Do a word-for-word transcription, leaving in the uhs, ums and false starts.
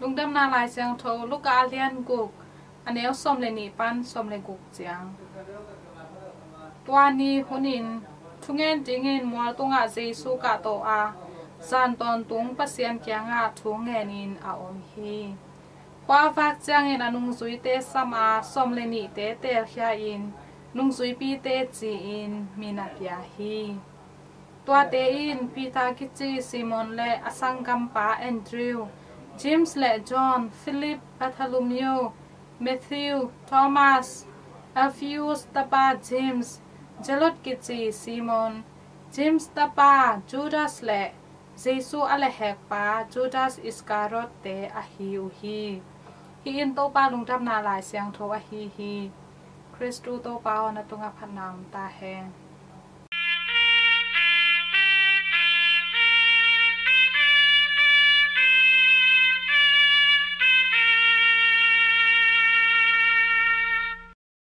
Lungdamna Lai Siangtho, Luka a lian guk, a neu sawm le nih pan sawm le guk ciang. Tua ni hunin thungen dingin mualtungah Jesu kahto a, zan tawntung Pasian kiangah thu ngenin a om hi. Khua a vak ciangin a nungzuite sam a, sawm le nihte teelkhia in, nungzuipite ci-in min a pia hi. Tuate in Peter kici Simon le a sanggampa Andrew, James le John, Philip, Bartholomew, Matthew, Thomas, Alphaeus tapa James, Zealot kici Simon, James tapa Judas le Jesu a lehhekpa Judas Iscariot-te ahi uh hi. Hih in Topa Lungdamna Lai Siangtho ahi hi. Khristu Topa aw, na tungah phatna om ta hen.